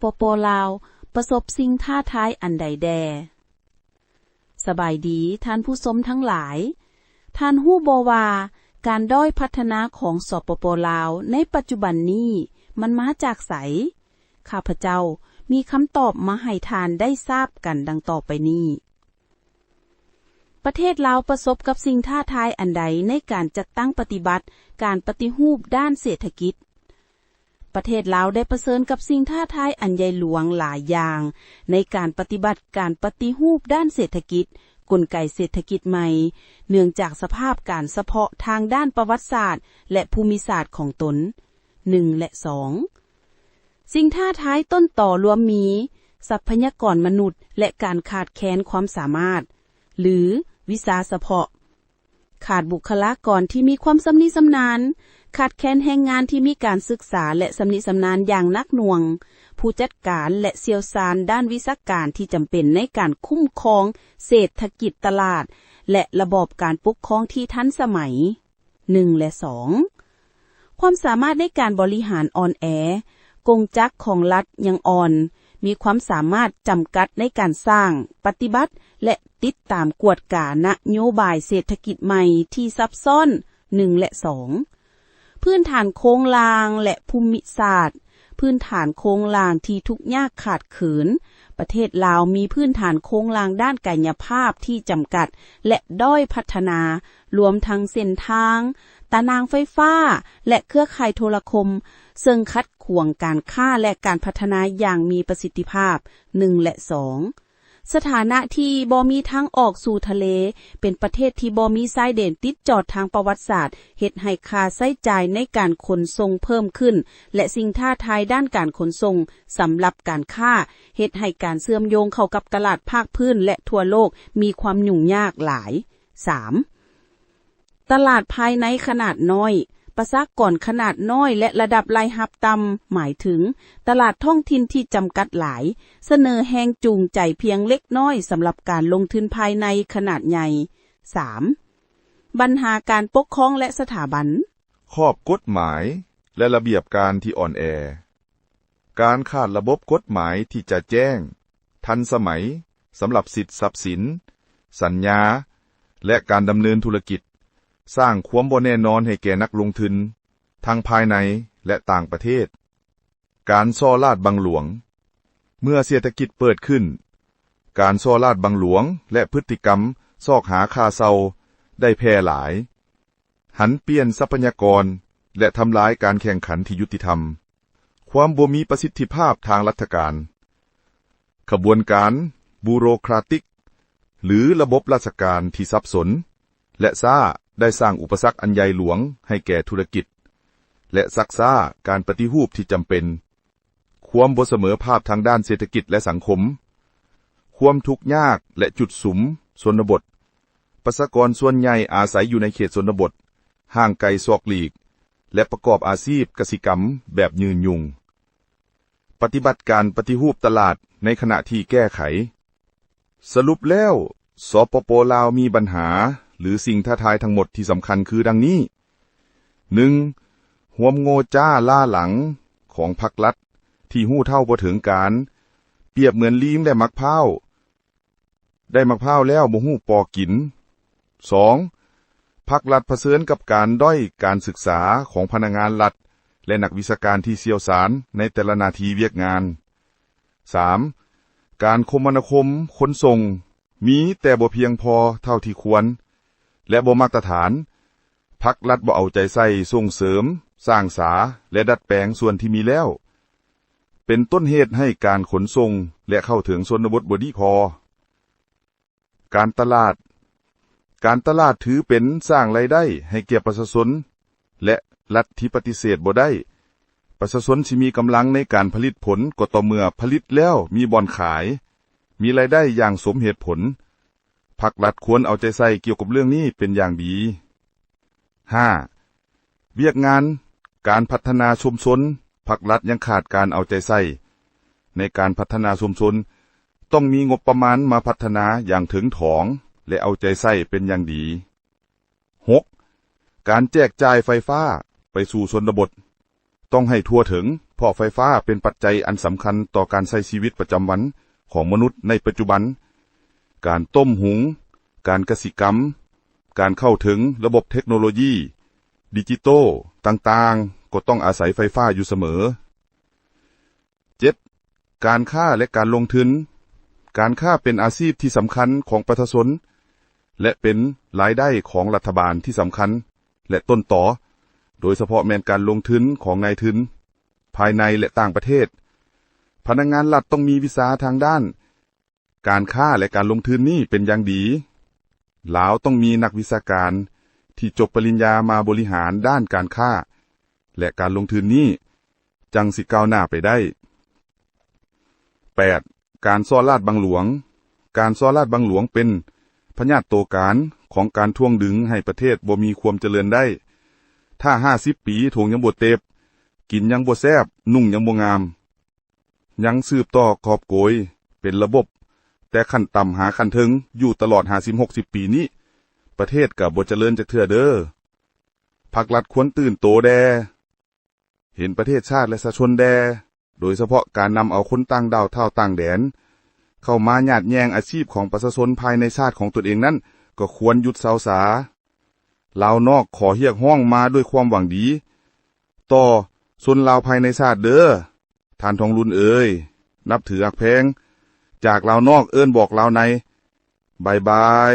ປປ ລາວ ປະສົບສິ່ງທ້າທາຍອັນໃດແດ່? ສະບາຍດີທ່ານຜູ້ຊົມທັງຫຼາຍ. ທ່ານຮູ້ບໍ່ວ່າການດ້ອຍພັດທະນາຂອງ ສປປ ລາວ ໃນປັດຈຸບັນນີ້ມັນມາຈາກໃສ? ຂ້າພະເຈົ້າມີຄຳຕອບມາໃຫ້ທ່ານໄດ້ຊາບກັນດັ່ງຕໍ່ໄປນີ້. ປະເທດລາວປະສົບກັບສິ່ງທ້າທາຍອັນໃດໃນການຈັດຕັ້ງປະຕິບັດການປະຕິຮູບດ້ານເສດຖະກິດ? ປະເທດລາວໄດ້ປະເຊີນກັບສິ່ງທ້າທາຍອັນໃຫຍ່ຫຼວງຫຼາຍຢ່າງໃນການປະຕິບັດການປະຕິຮູບດ້ານເສດຖະກິດ, ກົນໄກເສດຖະກິດໃໝ່, ເນື່ອງຈາກສະພາບການສະເພາະທາງດ້ານປະຫວັດສາດ ແລະ ພູມິສາດຂອງຕົນ, ໜຶ່ງ ແລະ ສອງ. ສິ່ງທ້າທາຍຕົ້ນຕໍລວມມີ ຊັບພະຍາກອນມະນຸດ ແລະ ການຂາດແຄນຄວາມສາມາດ ຫຼື ວິຊາສະເພາະ, ຂາດບຸກຄະລາກອນທີ່ມີຄວາມຊຳນິຊຳນານ, ຂາດແຄນແຮງງານທີ່ມີການສຶກສາ ແລະ ຊຳນິຊຳນານຢ່າງໜັກໜ່ວງ, ຜູ້ຈັດການ ແລະ ຊ່ຽວຊານດ້ານວິຊາການທີ່ຈຳເປັນໃນການຄຸ້ມຄອງເສດຖະກິດຕະຫຼາດ ແລະ ລະບອບການປົກຄອງທີ່ທັນສະໄໝ. ໜຶ່ງ ແລະ ສອງ. ຄວາມສາມາດໃນການບໍລິຫານອ່ອນແອ, ກົງຈັກຂອງລັດຍັງອ່ອນ, ມີຄວາມສາມາດຈຳກັດໃນການສ້າງ, ປະຕິບັດ ແລະ ຕິດຕາມກວດການະໂຍບາຍເສດຖະກິດໃໝ່ທີ່ຊັບຊ້ອນ. ໜຶ່ງ ແລະ ສອງ. ພື້ນຖານໂຄງລ່າງ ແລະ ພູມິສາດ. ພື້ນຖານໂຄງລ່າງທີ່ທຸກຍາກຂາດເຂີນ. ປະເທດລາວມີພື້ນຖານໂຄງລ່າງດ້ານກາຍະພາບທີ່ຈຳກັດ ແລະ ດ້ອຍພັດທະນາ, ລວມທັງເສັ້ນທາງ, ຕາໜ່າງໄຟຟ້າ ແລະ ເຄືອຂ່າຍໂທລະຄົມ, ເຊິ່ງຂັດຂວາງການຄ້າ ແລະ ການພັດທະນາຢ່າງມີປະສິດທິພາບ. ໜຶ່ງ ແລະ ສອງ. ສະຖານະທີ່ບໍ່ມີທາງອອກສູ່ທະເລ, ເປັນປະເທດທີ່ບໍ່ມີຊາຍແດນຕິດຈອດທາງປະຫວັດສາດ, ເຮັດໃຫ້ຄ່າໃຊ້ຈ່າຍໃນການຂົນສົ່ງເພີ່ມຂຶ້ນ ແລະ ສິ່ງທ້າທາຍດ້ານການຂົນສົ່ງສຳລັບການຄ້າ ເຮັດໃຫ້ການເຊື່ອມໂຍງເຂົ້າກັບຕະຫຼາດພາກພື້ນ ແລະ ທົ່ວໂລກມີຄວາມຫຍຸ້ງຍາກຫຼາຍ. ສາມ. ຕະຫຼາດພາຍໃນຂະໜາດນ້ອຍ, ປະຊາກອນຂະໜາດນ້ອຍ ແລະ ລະດັບລາຍຮັບຕ່ຳ, ໝາຍເຖິງຕະຫຼາດທ້ອງຖິ່ນທີ່ຈຳກັດຫຼາຍ, ສະເໜີແຮງຈູງໃຈພຽງເລັກນ້ອຍສຳລັບການລົງທຶນພາຍໃນຂະໜາດໃຫຍ່. ສາມ. ບັນຫາການປົກຄອງ ແລະ ສະຖາບັນ. ຂອບກົດໝາຍ ແລະ ລະບຽບການທີ່ອ່ອນແອ. ການຂາດລະບົບກົດໝາຍທີ່ຈະແຈ້ງ, ທັນສະໄໝ ສຳລັບສິດຊັບສິນ, ສັນຍາ ແລະ ການດຳເນີນທຸລະກິດ, ສ້າງຄວາມບໍ່ແນ່ນອນໃຫ້ແກ່ນັກລົງທຶນ ທັງພາຍໃນ ແລະ ຕ່າງປະເທດ. ການສໍ້ລາດບັງຫຼວງ. ເມື່ອເສດຖະກິດເປີດຂຶ້ນ, ການສໍ້ລາດບັງຫຼວງ ແລະ ພຶດຕິກຳຊອກຫາຄ່າເຊົ່າໄດ້ແຜ່ຫຼາຍ. ຫັນປ່ຽນຊັບພະຍາກອນ ແລະ ທຳລາຍການແຂ່ງຂັນທີ່ຍຸຕິທຳ. ຄວາມບໍ່ມີປະສິດທິພາບທາງລັດຖະການ. ຂະບວນການບູໂຣຄຣາຕິກ ຫຼື ລະບົບລາຊະການທີ່ສັບສົນ ແລະ ຊ້າ ໄດ້ສ້າງອຸປະສັກອັນໃຫຍ່ຫຼວງໃຫ້ແກ່ທຸລະກິດ ແລະ ຊັກຊ້າການປະຕິຮູບທີ່ຈຳເປັນ. ຄວາມບໍ່ສະເໝີພາບທາງດ້ານເສດຖະກິດ ແລະ ສັງຄົມ, ຄວາມທຸກຍາກ ແລະ ຈຸດສຸມຊົນນະບົດ. ປະຊາກອນສ່ວນໃຫຍ່ອາໄສຢູ່ໃນເຂດຊົນນະບົດ, ຫ່າງໄກສອກຫຼີກ ແລະ ປະກອບອາຊີບກະສິກຳແບບຍືນຫຍຸ້ງ. ປະຕິບັດການປະຕິຮູບຕະຫຼາດໃນຂະນະທີ່ແກ້ໄຂ. ສະຫຼຸບແລ້ວ, ສປປ ລາວ ມີບັນຫາ ຫຼື ສິ່ງທ້າທາຍທັງໝົດທີ່ສຳຄັນຄືດັ່ງນີ້: ໜຶ່ງ, ຄວາມໂງ່ຈ້າລ້າຫຼັງຂອງພັກລັດທີ່ຮູ້ເທົ່າບໍ່ເຖິງການ, ປຽບເໝືອນລີງໄດ້ໝາກພ້າວ, ໄດ້ໝາກພ້າວແລ້ວບໍ່ຮູ້ປໍກິນ. ສອງ, ພັກລັດຜະເຊີນກັບການດ້ອຍການສຶກສາຂອງພະນັກງານລັດ ແລະ ນັກວິຊາການທີ່ຊ່ຽວຊານໃນແຕ່ລະໜ້າທີ່ວຽກງານ. ສາມ, ການຄົມມະນາຄົມຂົນສົ່ງມີແຕ່ບໍ່ພຽງພໍເທົ່າທີ່ຄວນ ແລະ ບໍ່ມາດຕະຖານ. ພັກລັດບໍ່ເອົາໃຈໃສ່ສົ່ງເສີມ, ສ້າງສາ ແລະ ດັດແປງສ່ວນທີ່ມີແລ້ວ, ເປັນຕົ້ນເຫດໃຫ້ການຂົນສົ່ງ ແລະ ເຂົ້າເຖິງຊົນນະບົດບໍ່ດີພໍ. ການຕະຫຼາດ. ການຕະຫຼາດຖືເປັນສ້າງລາຍໄດ້ໃຫ້ແກ່ປະຊາຊົນ ແລະ ລັດທີ່ປະຕິເສດບໍ່ໄດ້. ປະຊາຊົນຊິມີກຳລັງໃນການຜະລິດຜົນກໍຕໍ່ເມື່ອຜະລິດແລ້ວມີບ່ອນຂາຍ, ມີລາຍໄດ້ຢ່າງສົມເຫດຜົນ. ພັກລັດຄວນເອົາໃຈໃສ່ກ່ຽວກັບເລື່ອງນີ້ເປັນຢ່າງດີ. ຫ້າ, ວຽກງານການພັດທະນາຊຸມຊົນ, ພັກລັດຍັງຂາດການເອົາໃຈໃສ່ໃນການພັດທະນາຊຸມຊົນ, ຕ້ອງມີງົບປະມານມາພັດທະນາຢ່າງເຖິງຖອງ ແລະ ເອົາໃຈໃສ່ເປັນຢ່າງດີ. ຫົກ, ການແຈກຈ່າຍໄຟຟ້າໄປສູ່ຊົນນະບົດ ຕ້ອງໃຫ້ທົ່ວເຖິງ ເພາະໄຟຟ້າເປັນປັດໄຈອັນສຳຄັນຕໍ່ການໃຊ້ຊີວິດປະຈຳວັນຂອງມະນຸດໃນປັດຈຸບັນ. ການຕົ້ມຫຸງ, ການກະສິກຳ, ການເຂົ້າເຖິງລະບົບເທັກໂນໂລຢີດິຈິໂຕຕ່າງໆ ກໍຕ້ອງອາໄສໄຟຟ້າຢູ່ສະເໝີ. ເຈັດ, ການຄ້າ ແລະ ການລົງທຶນ. ການຄ້າເປັນອາຊີບທີ່ສຳຄັນຂອງປະຊາຊົນ ແລະ ເປັນລາຍໄດ້ຂອງລັດຖະບານທີ່ສຳຄັນ ແລະ ຕົ້ນຕໍ, ໂດຍສະເພາະແມ່ນການລົງທຶນຂອງນາຍທຶນພາຍໃນ ແລະ ຕ່າງປະເທດ. ພະນັກງານລັດຕ້ອງມີວິຊາທາງດ້ານການຄ້າ ແລະ ການລົງທຶນນີ້ເປັນຢ່າງດີ. ລາວຕ້ອງມີນັກວິຊາການທີ່ຈົບປະລິນຍາມາບໍລິຫານດ້ານການຄ້າ ແລະ ການລົງທຶນນີ້ ຈັ່ງຊິກ້າວໜ້າໄປໄດ້. ແປດ, ການສໍ້ລາດບັງຫຼວງ. ການສໍ້ລາດບັງຫຼວງເປັນພະຍາດໂຕການຂອງການຖ່ວງດຶງໃຫ້ປະເທດບໍ່ມີຄວາມຈະເລີນໄດ້. ຖ້າຫ້າສິບປີຖົງຍັງບໍ່ເຕັບ, ກິນຍັງບໍ່ແຊບ, ນຸ່ງຍັງບໍ່ງາມ, ຍັງສືບຕໍ່ກອບໂກຍເປັນລະບົບແຕ່ຂັ້ນຕ່ຳຫາຂັ້ນເທິງຢູ່ຕະຫຼອດຫ້າສິບຫົກສິບປີນີ້, ປະເທດກໍບໍ່ຈະເລີນຈັກເທື່ອເດີ້. ພັກລັດຄວນຕື່ນໂຕແດ່, ເຫັນປະເທດຊາດ ແລະ ປະຊາຊົນແດ່, ໂດຍສະເພາະການນຳເອົາຄົນຕ່າງດ້າວທ້າວຕ່າງແດນເຂົ້າມາຍາດແຍ່ງອາຊີບຂອງປະຊາຊົນພາຍໃນຊາດຂອງຕົນເອງນັ້ນ ກໍຄວນຢຸດເຊົາສາ. ລາວນອກຂໍຮຽກຮ້ອງມາດ້ວຍຄວາມຫວັງດີຕໍ່ຊົນລາວພາຍໃນຊາດເດີ້. ທ່ານທອງລຸນເອີຍ, ນັບຖືຮັກແພງ, ຈາກລາວນອກເອີ້ນບອກລາວໃນ. ບາຍບາຍ.